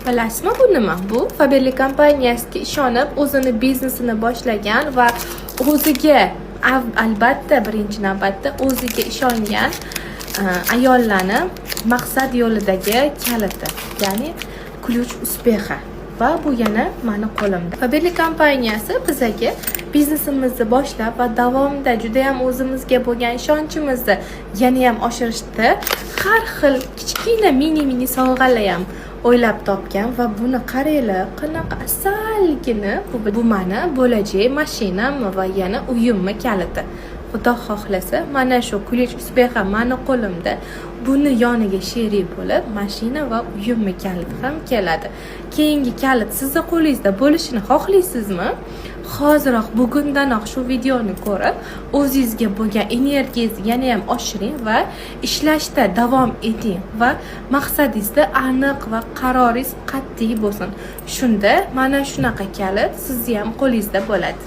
Bilasizmi, bu nima? Bu Faberlic kompaniyasiga ishonib, o'zini biznesini boshlagan va o'ziga, albatta, birinchi navbatda o'ziga ishongan ayollarni maqsad yo'lidagi kaliti, ya'ni ключ успеха. Va bu yana mani qo'limda. Faberlic kompaniyasi bizaga biznesimizni boshlab va davomida judayam o'zimizga bo'lgan ishonchimizni yanayam oshirishda har xil kichkina mini mini sovg'alar ham o'ylab topgan. Va buni qaranglar, qanaqa asalgina. Bu mani bo'lajak mashinam va yana uyimni kaliti. Xudo xohlasa, mana shu ключ успеха mani qo'limda. Buni yoniga sherik bo'lib mashina va uyimni kaliti ham keladi. Keyingi kalit sizni qo'lingizda bo'lishini xohlaysizmi? Hoziroq, bugundanoq shu videoni ko'rib, o'zingizga bo'lgan energiyangizni yana ham oshiring va ishlashda davom eting va maqsadingizda aniq va qaroringiz qat'iy bo'lsin. Shunda mana shunaqa kalit sizni ham qo'lingizda bo'ladi.